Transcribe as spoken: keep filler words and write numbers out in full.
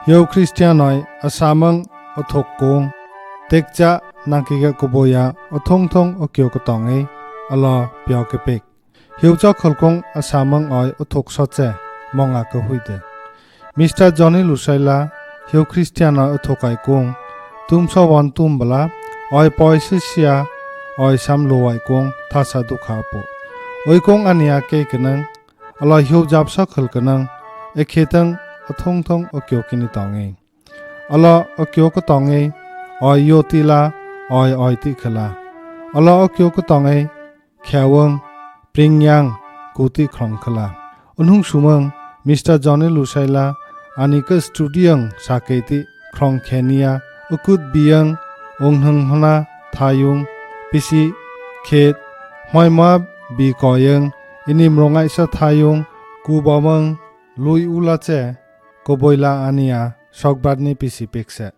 Hiu Christian oi asamang athuk kong tekcha nang kige kaboi a athong thong akyo katong e, alo pyo kapik. Hiu chakhul kong asamang oi athuk soche, mong a kahuite. Mister Johnny Lusaila, hiu Christian oi athuk ai kong, tumsa wan tum bala, oi poi sisia, oi sam lo ai kong, thasa dukha apo. Oi kong ania kei kanang, alo hiu jap chakhul kanang, ekhe tang athong thong akyo kini tong e. Alo akyo katong e, oi yo tila, oi oi ti khala. Alo akyo katong e, khewang, pringyang, kuti khrong khala. Unhung sumang, Mister Johnny Lusaila, ani ka studiang saketi khrong khenia, akut biang, ung hnang hona, thayung, pisi, khet, hmoi ma, bi koyang, inim rongai sa thayung, kubamang, lui ula che, koboila ania, sokbat ni pisi pikse.